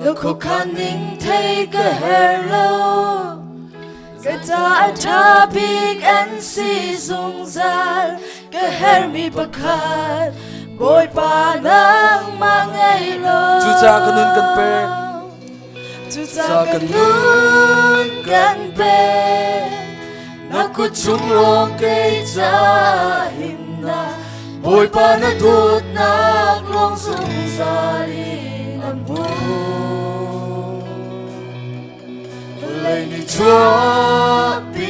Na khuakhan ning thei ka her lo. Ka ca a ṭha bik an si zungzal. Ka hermi pakhat Bawipa nangmah ngei law. Cucaah ka nun kan pek. Cucaah ka nun kan pek. Na kut chung lawng kei ca himnak. Bawipa na dawtnak lawng zungzal in an hmu. Lei ni chuahpimi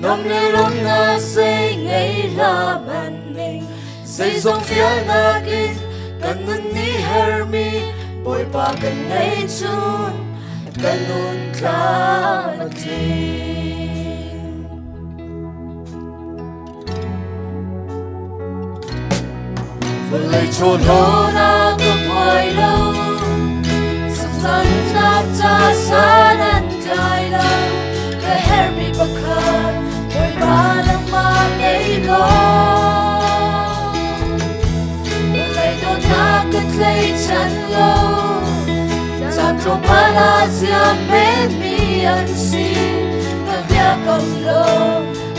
nom le lawmnak zei ngei hlah hmanning zeizong vialnak in kan nun nih hermi Bawipa kan ngei cun kan nun tlam a tling. Vawlei chawlhawnak ka phuai lo, Sangsannak ca san an tlai lo, ka herhmi pakhat Bawipa nangmah ngei law. Vawlei dawtnak ka tleichan lo, caan tlawmpal ah ziam menmi an si, na biakam lo.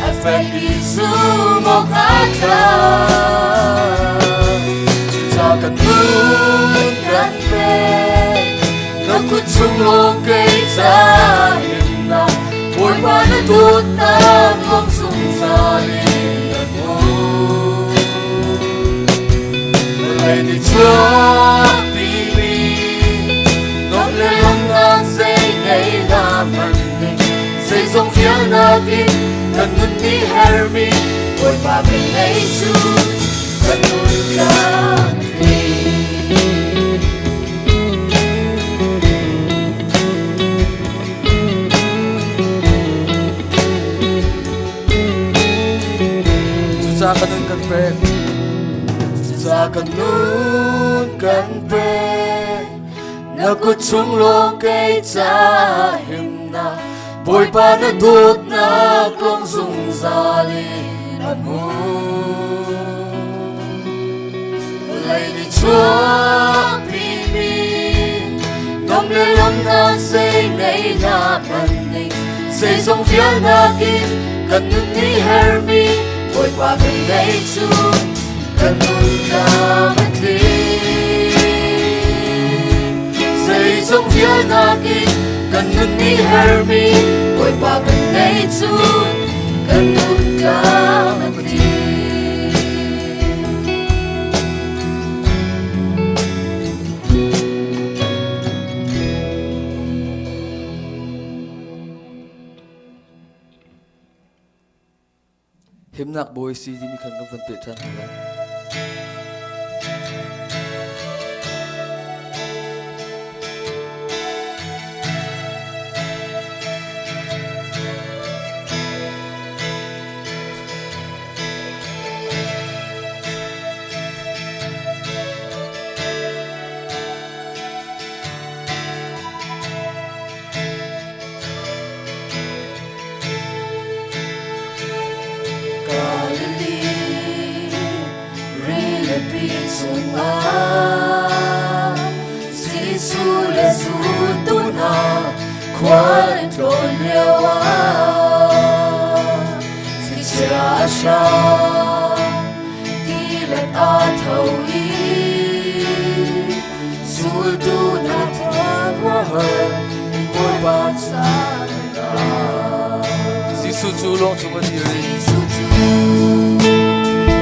A fek i zum awk aa tlak. Cucaah kan nun kan pek, na kut chung lawng kei ca himnak, Bawipa na dawtnak lawng zungzal in kan hmuh. Vawlei nih chuahpimi nuamh le lawmhnak zei ngei hlah hmanh ning, Zeizong vialnak in kan nun nih hermi Bawipa kan ngei cu kan nun kan tling. Cucaah kan nun kan pek. Cucaah kan nun kan pek. Na kut chung lawng kei ca himnak Bawipa na dawtnak lawng zungzal in a hmu. Vawlei nih chuahpimi nom le lawmnak zei ngei hna hmanh zeizong vialnak in kan nun nih hermi Bawipa kan ngei cu kan nun tlam a tling. Zeizong vialnak in kan nun nih hermi Bawipa kan ngei cu kan nun tlam a tling. Himnak bawi si timi khan kan van peh ṭhan hna lai. Galilee rilipi chungah Jesuh le zultu hna khual an tlawn lioah thlichia a hrang tilet a tho i zultu hna khuaruahhar in Bawipa san Jesuh cu lawng cung a dir i Jesuh cu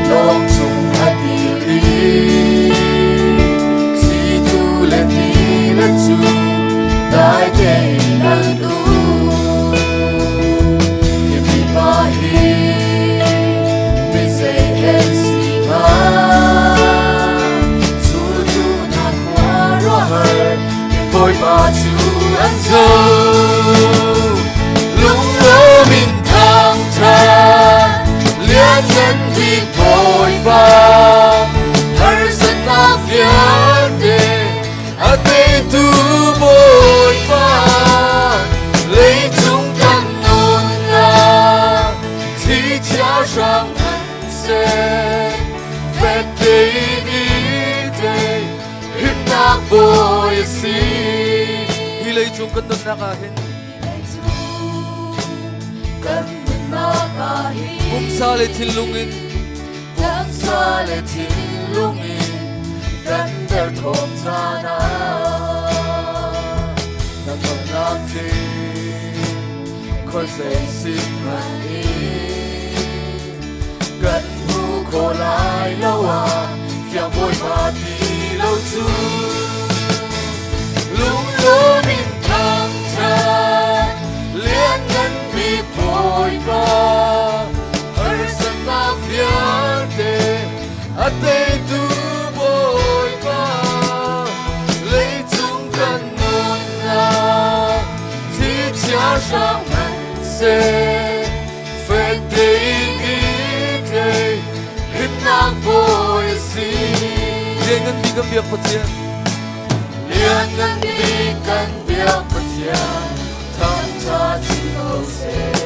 lawng cung a dir i thlitu le tilet cu dai tein an um. Hi mipa hi mi zei hen si hnga? Zultu hna khuaruahhar in Bawipa cu an zoh. Lunglawm in thangṭhat lianngan bik Bawipa harsatnak vialte a teitu Bawipa leicung kan nunnak thlichia hrang hmanhseh fek tein i tlei himnak Bawipa. leicung kan nunnak ah hin Kan nunnak ah hin Pumsa le thinlung in Taksa le thinlung in kan derthawm caan ah Na dawtnak tling khuazei sin hmanh in kan hmu kho lai lo ah fiang Bawipa ti lo cu lunglawm in thangṭhat lianngan bik Bawipa harsatnak vialte a teitu Bawipa leicung kan nunnak thlichia hrang hmanhseh fek tein i tlei himnak Bawi a si. Lianngan bik kan biak Pathian Lianngan bik kan biak Pathian thangṭhat si ko seh.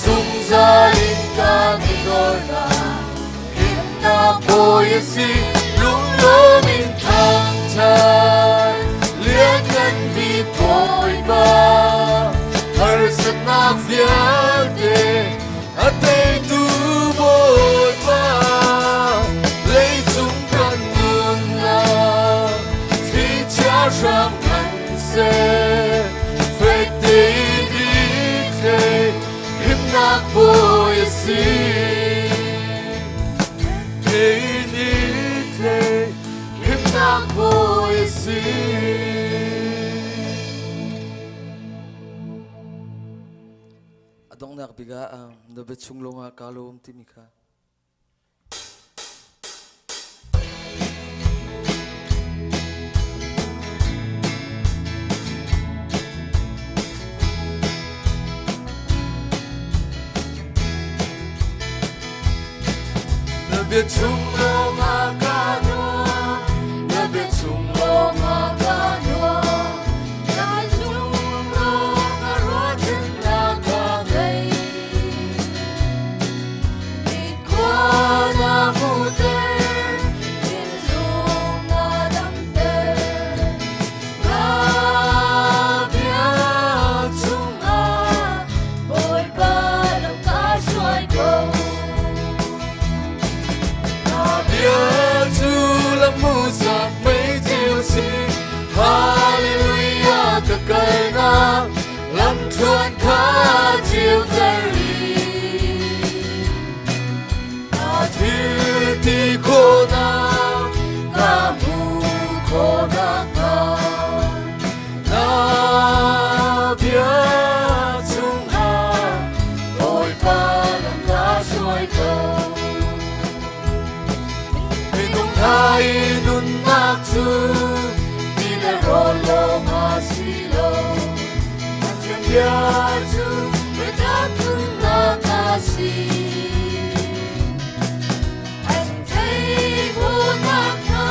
Zungzal in kan i dornak himnak Bawi a si lunglawm in thangṭhat lianngan bik Bawipa harsatnak vialte a teitu Bawipa leicung kan nunnak thlichia hram kan seh fek tein i tlei himnak Bawi a si tein i tlei himnak Bawi a si. A donghnak bik ah na biachung lawngah kaa lawm timi kha. Na biachung lawngah kaa nuam, na biachung lawngah kaa nuam, na biachung lawngah ruahchannak ka ngei. Mitkhua na hmuhter, thinlung na damter. Na bia chungah Bawipa lam ka hruai ko. Na bia cu lamhmuhsak mei ceu si. Hallelujah ka kalnak lamthluan kha ceuter rih. Na thil ti khawhnak ka hmuh khawh nakhnga. Na bia chungah Bawipa lam ka hruai ko. Minung hna i nunnak cu ti le rawl lawng a si lo. Pathian bia cu biatak nunnak a si. An thei khawhnak hnga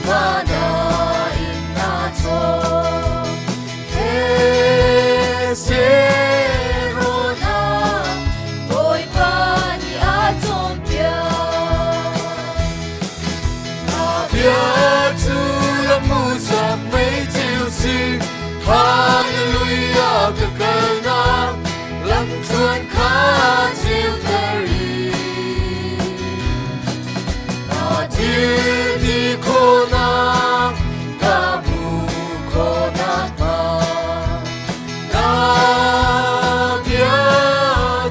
mana in naa cawm. These ah Bawipa nih a cawnpiak. Na bia cu lamhmuhsak mei ceu si. Hallelujah ka kalnak lamthluan kha ceuter rih. Na thil ti khawhnak ka hmuh khawh nakhnga. Na bia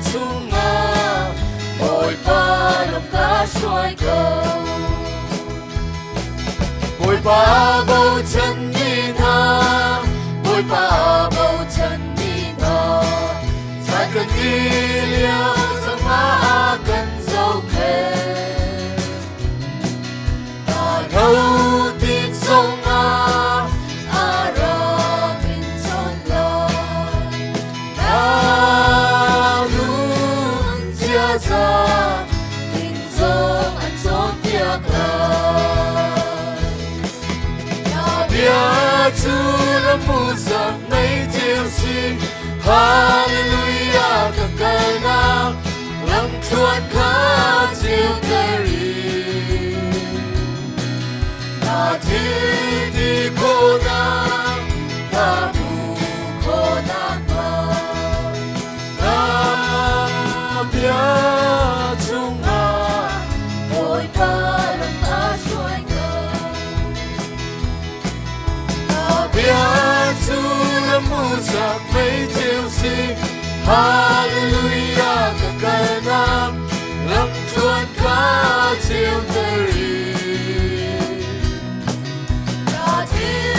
chungah Bawipa lam ka hruai ko. Bawipa bochan mi hna, Bawipa bochan mi hna, Caan kan i lio cangah kan zohkhenh. Tho tik zongah a rak in chawn lai. Na nun ziaza ding zong an cawnpiak lai. Na bia cu lamhmuhsak mei ceu si. Hallelujah ka kalnak lamthluan kha ceuter rih. Na thil ti khawhnak Ka hmuh khawh nakhnga. Na bia chungah Bawipa lam ka hruai ko. Na bia cu lam hmuhsak mei ceu si. Hallelujah ka kalnak lamthluan ka ceuter i. Ka thil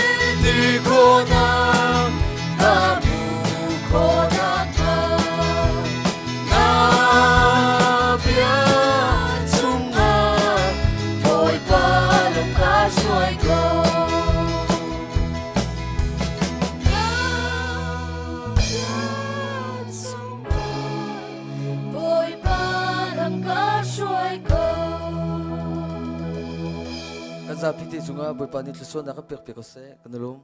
Ti khawhnak ka hmuh khawh nakhnga. Na bia chungah Bawipa lam ka hruai ko. Na bia chungah Bawipa lam ka hruai ko. Kan zapi te cungah Bawipa nih thluachuahnak kan pek piak ko seh. Kan i lawm.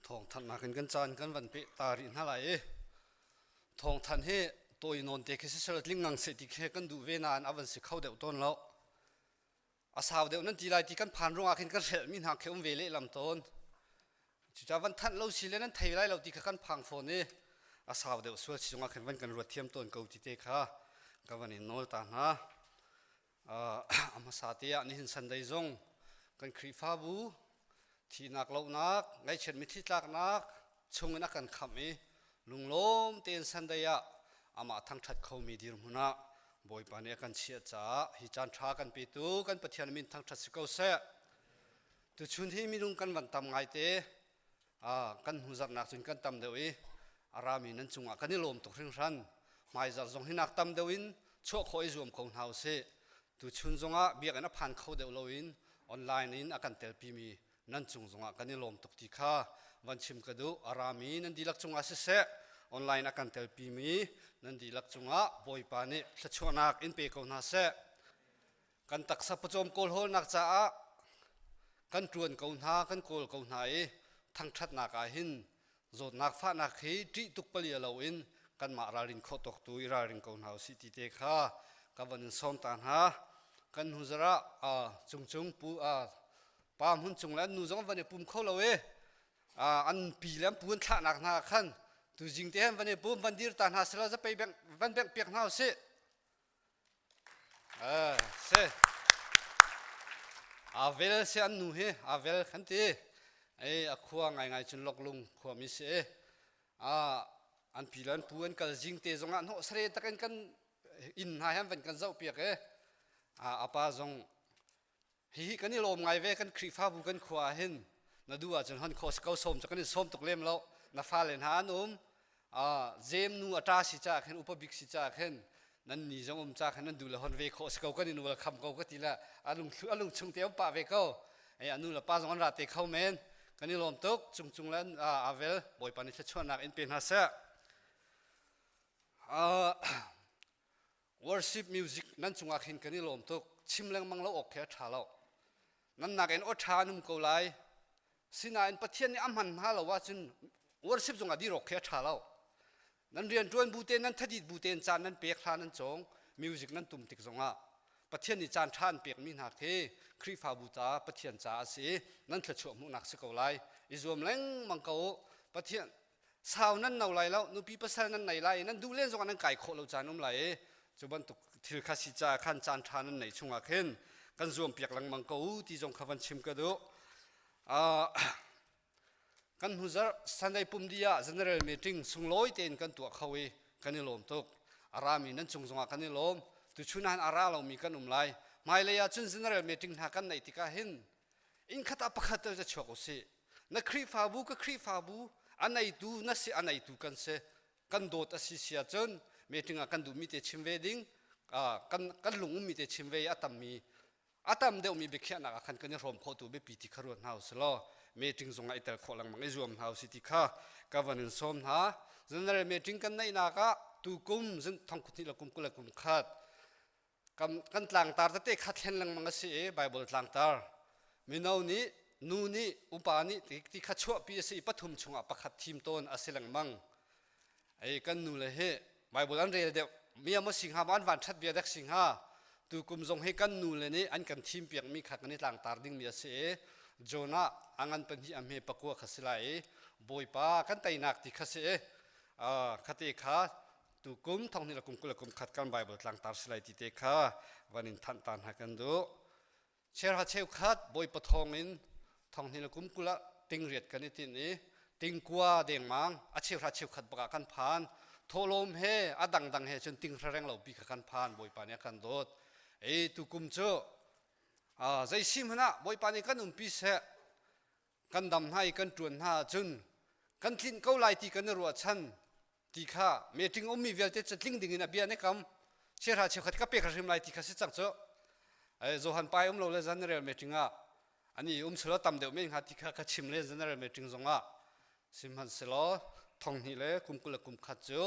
Thawngthanhnak in kan caan kan van peh ta rih hna lai i thawngthanh hi tawi nawn te khi sisel tling ngang seh ti khi kan duh ve nain a van si kho deuh tawn lo. A sau deuh nan ti lai ti kan phan ruangah khin kan hrelhmi hna khi um ve lehlam tawn. Cucaah van thanh lo si le nan thei lai lo ti kha kan phang fawn i a sau deuh sual si zongah khin van kan ruat thiam tawn ko ti te kha ka van in nawl ta hna. A hmasa te ah nihin Sunday zong kan Khrihfabu thihnak lohnak ngaihchiat mitthli tlaknak chungin a kan khamh i lunglawm tein Sunday ah amah thangṭhat khomi dirhmun ah Bawipa nih a kan chiah caah hi caan ṭha kan petu kan Pathian min thangṭhat si ko seh. Tuchun hi minung kan van tam ngaite kan hnuzarhnak cun kan tam deuh i a rami nan cungah kan i lawm tuk hringhran. Hmaizarh zong hi nak tam deuh in chuah khawh i zuam ko hna usih. Tuchun zongah biakinn a phan kho deuh loin online in a kan telpimi nan cung zongah kan i lawm tuk ti kha van chim ka duh. A rami nan dihlak cungah siseh, online a kan telpimi nan dihlak cungah Bawipa nih thluachuahnak in pe ko hna seh. Kan taksa pawcawm kawlhawlnak caah kan ṭuan ko hna, kan kawl ko hna i thangṭhatnak ah hin zawtnak fahnak hi ṭih tuk palia loin kanmah ralrin khawh tawk tu i ralring ko hna usih ti te kha ka van in sawm ta hna. Kan hnu zarh ah cungcung pu pa hmun cung le an nu zong van i pum kho lo i an pi le an pu an thlahnak hna khan tuzing te han van i pum van dir ta hna selaw zapei bengh van bengh piak hna usih. Si. Avel si an nu hi Avel kan ti. Ei a khua ngaingai cun Loklung khuami si. An pi le an pu an kal zing te zongah hnawh sare takin kan inn hna han van kan zoh piak e. A pa zong hihi kan i lawm ngai ve kan Khrihfabu kan khua ah hin na duh ahcun hon kho ko sawm cu kan in sawm tuk lem lo na fale hna an um jem nu a ṭa si caah khin upa bik si caah khin nan ni zong um ca khin nan duh le hon ve khawh si ko kan in welcome ko ka ti le a lung chung te um pah ve ko ai anu le pa zong an ra te kho men kan i lawm tuk cung cung le avel bawipa nih thluachuahnak in pe hna seh. Worship music nan cungah khin kan i lawm tuk. Chim lengmang lo awk khi a ṭha lo. Nan nakin aw ṭha an um ko lai. Sinain Pathian nih a hman hna lo ahcun worship zongah dir awk khi a ṭha lo. Nan rianṭuan bu tein nan thadit bu tein caan nan pek hla nan cawng music nan tum tik zongah Pathian nih caan ṭha an pekmi hna khi Khrihfabu ca Pathian ca a si i nan thluachuah hmuhnak si ko lai. I zuam lengmang ko u. Pathian sau nan no lai lo nupi pasal nan nei lai i nan duh len zongah nan kai khawh lo caan um lai i cu bantuk thil kha si caah khan caan ṭha nan neih chungah khin kan zuam piak lengmang ko u ti zong kha van chim ka duh. Kan hnu zarh Sunday pumdi ah general meeting sunglawi tein kan tuah kho i kan i lawm tuk. A rami nan cung zongah kan i lawm. Tuchun ah a ra lomi kan um lai. Hmailei ah cun general meeting hna kan neih tikah hin innkhat ah pakhat tel ca chuak usih. Na Khrihfabu ka Khrihfabu a neitu na si a neitu kan si kan dawt a si si ahcun meeting ah kan duhmi te chim ve ding kan kan lung ummi te chim ve i a tammi a tam deuhmi biakhiahnak ah khan kan i hrawm khawh tu biapi ti kha ruat hna usih law meeting zongah i tel khawh lengmang i zuam hna usih ti kha ka van in sawm hna. General meeting kan neihnak ah tukum zun thongkut hnih le kum 20 le kum khat kan tlangtar tete kha thlen lengmang a si i Bible tlangtar. Mino nih, nu nih, upa nih ti kha chuahpi a si i pathum chungah pakhat thim tawn a si lengmang. Ei kan nu le hi Bible an rel deuh mi a si hnga ma an van ṭhat bia dek si hnga. Tu kum zong hi kan nu le nih an kan thim piak mi kha kan i tlangtar ding mi a si i Jonah a ngan pahnih a hme pakua kha si lai i Bawipa kan teinak ti kha si i khate kha tu kum thong hnih le kum 20 le kum khat kan Bible tlangtar si lai ti te kha van in thanh ta hna kan duh. Chiarha cheukhat Bawipa thawngin thonghnih le kum 20 ah tingriat kan i tinh i tingkua dengmang a cheuhra cheukhat bak ah kan phan. Thawhlawm he a dangdang he cun tinghra reng lo pi kha kan phan. Bawipa nih a kan dawt. Ei tukum cu zei si hmanh ah Bawipa nih kan umpi seh kan dam hna i kan ṭuan hna ahcun kan tlinh ko lai ti kan i ruahchan ti kha meeting ummi vialte cu tling ding in a bia ne kam chiahra cheukhat ka pek hrim lai ti kha si cang cu Johan pai um lo le general meeting ah ani um selo tam deuh men hnga ti kha ka chim le general meeting zong ah sihmanhsehlaw thong hnih le kum 20 le kum khat cu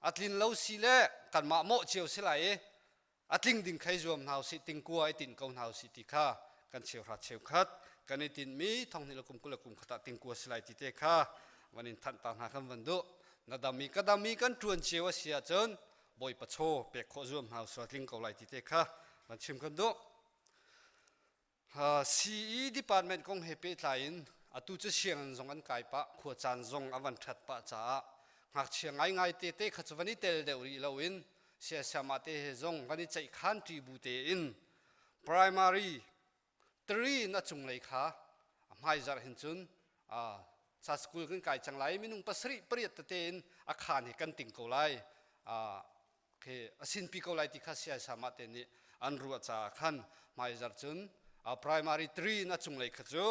a tlin lo si le kanmah mawh cio si lai i a tling ding khai zuam hna usih tingkua i tinh ko hna usih ti kha kan cheuhra cheukhat kan i tinhmi thonghnih le kum 20 le kum khat ah tingkua si lai ti te kha van in thanh ta hna kan van duh. Na dam i ka dam i kan ṭuan cio a si ahcun Bawipa chaw pek khawh zuam hna usih tling ko lai ti te kha van chim kan duh. CE department kong he pehtlai in atu cu sianginn zong an kai pah, khuacaan zong a van ṭhat pah caah ngakchia ngaingai tete kha cu van i tel deuh rih loin siasiamah te he zong van i ceihkhan ṭi bu tein primary 3 in a cunglei kha a hmaizarh hin cun sa school kan kai cang lai. Minung pasarih pariat tete in a khaan hi kan ting ko lai khi a sinpi ko lai ti kha siaisama te nih an ruah caah khan hmaizar cun primary 3 in a cunglei kha cu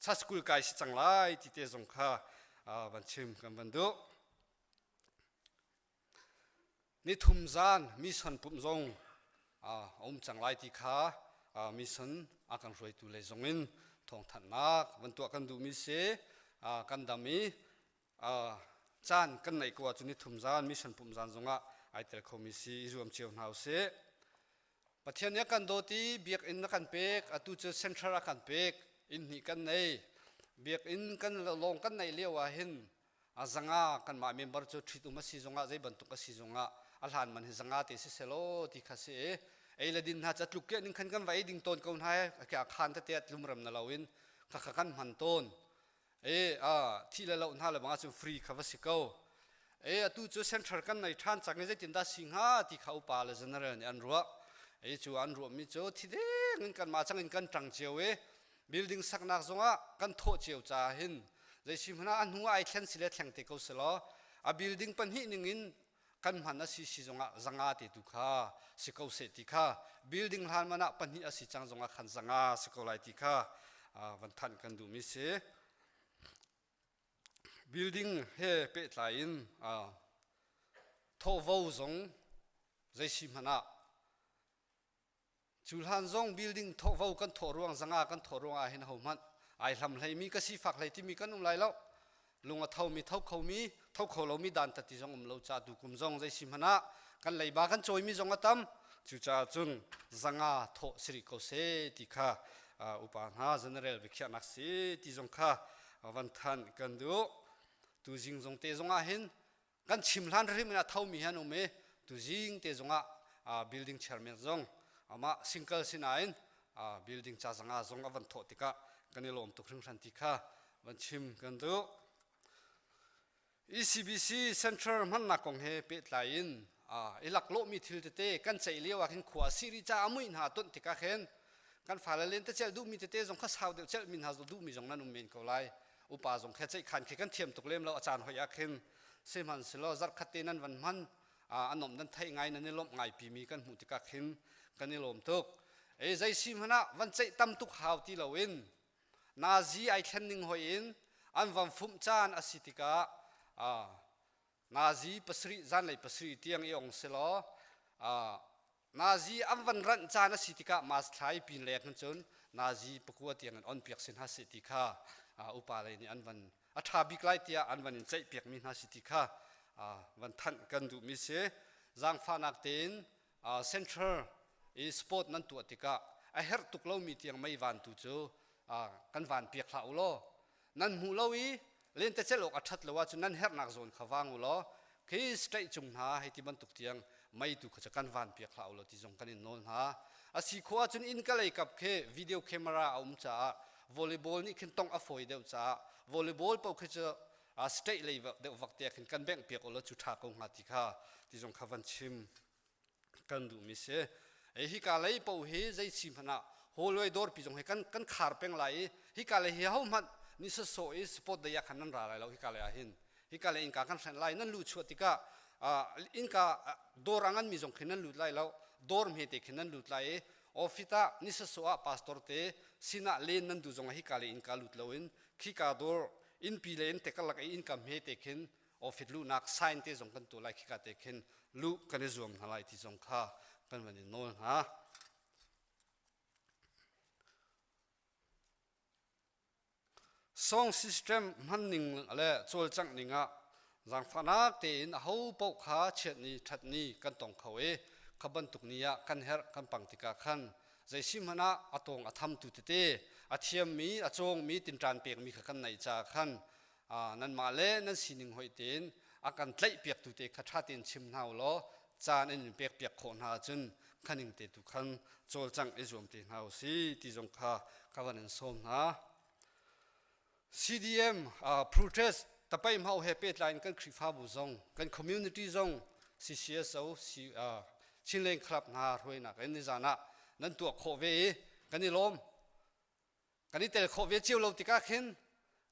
sa school kai si cang lai ti te zong kha van chim kan van duh. Nithum zan mission pumh zong a um cang lai ti kha mission a kan hruaitu lei zong in thawngthanhnak van tuah kan duhmi si. Kan dam i caan kan neih ko ahcun nithum zan mission pumh zan zongah ai tel khomi si i zuam cio hna usih. Pathian nih a kan dawt i biakinn a kan pek, atu cu central a kan pek, inn hnih kan nei. Biakinn kan lawng kan neih lio ah hin a zanga kanmah member cu ṭhit um a si zongah zei bantuk a si zongah a hlan man hi zanga te si selaw ti kha si i ei le din hna cu a tluk ke ning khan kan va ei ding tawn ko hna he a khan tete a tlum rem na loin kha kha kan hman tawn e a thi le lo hna le bang ahcun free kha va si ko. E atu cu central kan nei ṭhan cang i zeitin dah si hnga ti kha upa le general nih an ruah. E cu an ruahmi cu thi deng in kanmah cang in kan ṭang cio i building saknak zongah kan thawh cio caah hin zei si hmanh ah a hnu ah ai thlen si le thleng te ko selaw a building pahnih ning in kan hman a si si zongah zanga te tu kha si ko seh ti kha building hlan man ah pahnih a si cang zongah khan zanga si ko lai ti kha van thanh kan duhmi si. Building he pehtlai in thawhvo zong zei si hmanh ah Cu hlan zong building thawhvo kan thawh ruang zanga kan thawh ruang ah hin hohmanh ai hlam hleimi ka sifak hlei timi kan um lai lo. Lung a thomi tho khomi tho kho lomi dan tati zong um lo ca tu kum zong zei si hmanh ah kan leiba kan cawimi zong a tam. Cucaah cun zanga thawh siri ko se ti kha upa hna general biakhiahnak si ti zong kha van than kan duh. Tu zing zong te zong ah hin kan chim hlan hrim in a thomi hi an um i tuzing te zongah building chairman zong amah single sinain building ca zanga zong a van thawh tikah kan i lawm tuk hringhran ti kha van chim kan duh. ECBC Central hmannak kong he pehtlai in i laklawhmi thil tete kan ceih lio ah khin khua siri ca a muih hna tonh tikah khin kan fale len te celh duhmi tete zong kha sau deuh celhmi hna duhmi zong nan um men ko lai. Upa zong khe ceihkhan khi kan thiam tuk lem lo a caan hoi ah khin. Sihmanhsehlaw zarhkhat te nan van hman a nom nan theih ngai nan i lawmh ngai pimi kan hmuh tikah khin kan i lawm tuk. Ei zei si hmanh ah van ceih tam tuk hau ti loin nazi ai thlen ning hoi in an van fumh caan a si tikah nazi pasarih zanlei pasarih tiang i ong selaw Nazi an van ranh caan a si tikah mas thla i pin leng hin cun nazi pakua tiang in on piak si hna seh ti kha upa lei nih an van a ṭha bik lai tiah an van in ceih piakmi hna si ti kha van thanh kan duhmi si. Zaangfahnak tein central i sport nan tuah tikah. A herh tuk lomi tiang mei van tu cu kan van piak hlah u law nan hmuh lo i lentecelh awk a ṭhat lo ahcun nan herhnak zawn kha vang u law khi state cung hna hei ti bantuk tiang mei tu kha cu kan van piak hlah u law ti zong kan in nawl hna. A si khawh ahcun inn ka lei kap khi video camera a um caah volleyball nih khin tongh a fawi deuh caah volleyball paoh khi cu state lei deuh vak te khin kan bengh piak u law cu ṭha ko hnga ti kha ti zong kha van chim kan duhmi si. E hika lei paoh hi zei si hmanh ah hallway dawrpi zong hi kan kan khar peng lai i hika lei hi ho hmanh ni sawsawh i sport day ah khan nan ra lai lo. Hika lei ah hin hika lei innka kan hrenh lai. Nan luh chuah tikah innka dawr a nganmi zong khi nan lut lai lo, dawr hmete khi nan lut lai i office ah ni sawsawh ah pastor te sinah len nan duh zong ah hika lei innka lut loin khika dawr innpi le in te karlak i innka hmete khin office luhnak sign te zong kan tuah lai. Khika te khin luh kan i zuam hna lai ti zong kha kan van in nawl hna. Song system hmanning le cawlcangh ning ah zaangfahnak tein aho paoh kha chiat ni ṭhat ni kan tong kho i kha bantuk ni ah kan herh kan pang tikah khan zei si hmanh ah a tawng a thamtu tete a thiammi a cawngmi tinṭan pekmi kha kan neih caah khan nanmah le nan sining hoih tein a kan tlaihpiaktu te kha ṭha tein chim hna u law caan in in pekpiak khawh hna ahcun khaning te tu khan cawlcangh i zuam te hna u si ti zong kha ka van in sawm hna. CDM protest tapai hmau he pehtlai in kan Khrihfabu zong kan community zong CCSO Chinland Club hna hruainak in nizan ah nan tuah khawh ve i kan i lawm. Kan i tel khawh ve cio lo tikah khin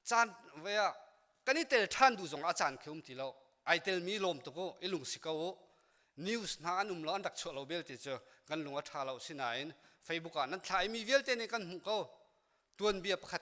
caan ve ah kan i tel ṭhan duh zong a caan khi um ti lo. Ai telmi lawm tuk u, i lungsi ko u. News hna an um lo, an rak chuah lo belte cu kan lung a ṭha lo. Sinain Facebook ah nan thlah i mi vialte nih kan hmuh ko. Tuanbia pakhat.